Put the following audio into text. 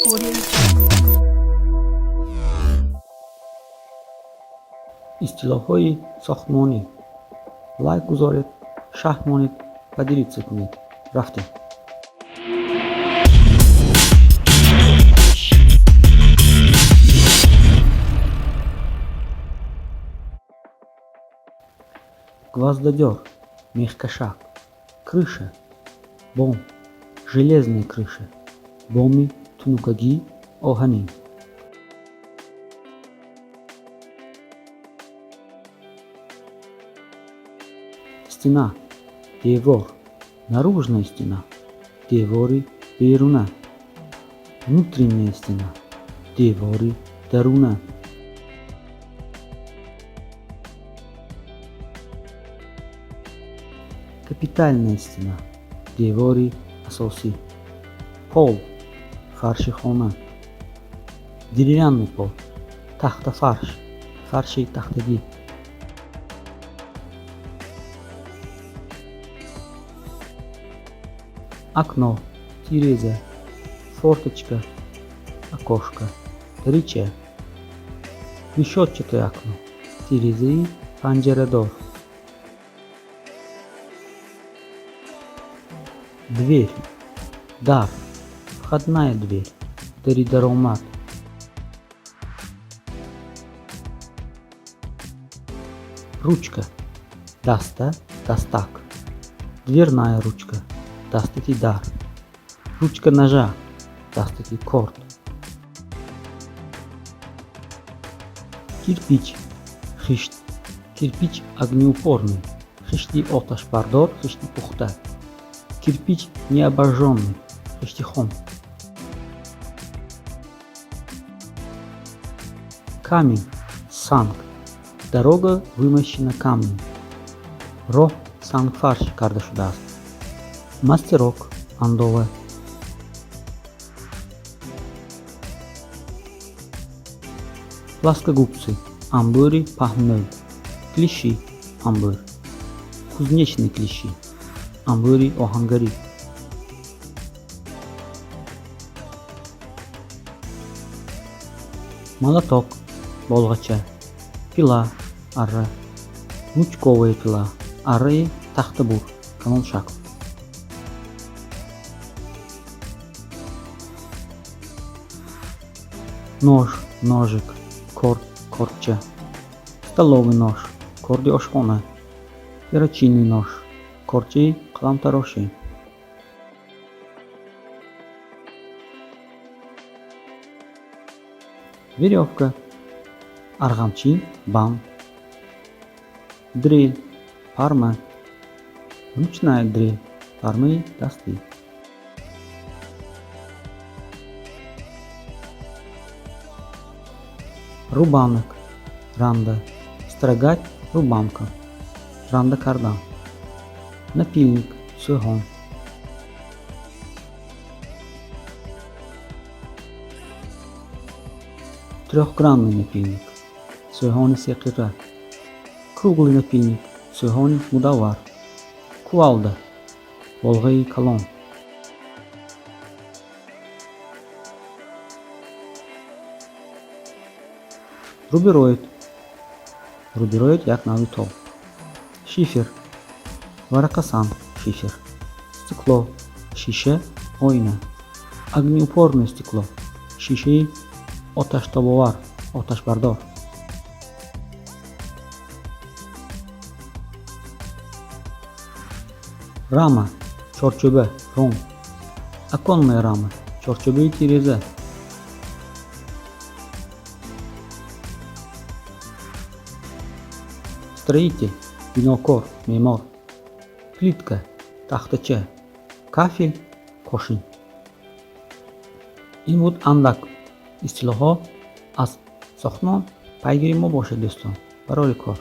Audio Jungle. Истилоҳҳои сохтмонӣ. Лайк гузоред, шарҳ монед, поделиться кунед. Рафтем. Гвоздодёр, мехкашак. Крыша, бом. Железная крыша, боми тунукагии оҳанин. Стена, девор. Наружная стена, девори беруна. Внутренняя стена, девори даруна. Капитальная стена, девори асосӣ. Пол, фарши хона. Деревянный пол, тахтафарш, фарши тахтагӣ. Окно, тиреза. Форточка, окошко, дарича. Решетчатое окно, тирезаи панҷарадор. Дверь, дар. Входная дверь, дари даромад. Ручка, даста, дастак. Дверная ручка, дастаки дар. Ручка ножа, дастаки корд. Кирпич, хишт. Кирпич огнеупорный, хишти оташбардор, хишти пухта. Кирпич необожженный, хишти хом. Камень, санг. Дорога вымощена камнем, роҳ сангфарш карда шудааст. Мастерок, андова. Плоскогубцы, амбури паҳнмӯл. Клещи, амбур. Кузнечные клещи, амбури оҳангарӣ. Молоток, болғача. Пила, арра. Лучковая пила, арраи тахтабур, калоншакл. Нож, ножик, корд, кордча. Столовый нож, корди ошхона. Перочинный нож, кордчаи қаламтарошӣ. Веревка, арғамчин, банд. Дрель, парма. Ручная дрель, пармаи дастӣ. Рубанок, ранда. Строгать рубанком, ранда кардан. Напильник, сӯҳон. Трехгранный напильник, сӯҳони секира. Круглый напильник, сӯҳони мудаввар. Кувалда, болғаи калон. Рубероид. Рубероид як навъи тоб. Шифер, варақасанг, шифер. Стекло, шиша, оина. Огнеупорное стекло, шишаи оташтобовар, оташбардор. Рама, чорчӯба, ром. Оконная рама, чорчӯбаи тиреза. Строитель, бинокор, меъмор. Плитка, тахтача. Кафель, кошин. Ин буд андак истилоҳҳо аз сохтмон. Пайгири мо бошед, дӯстон. Барори кор.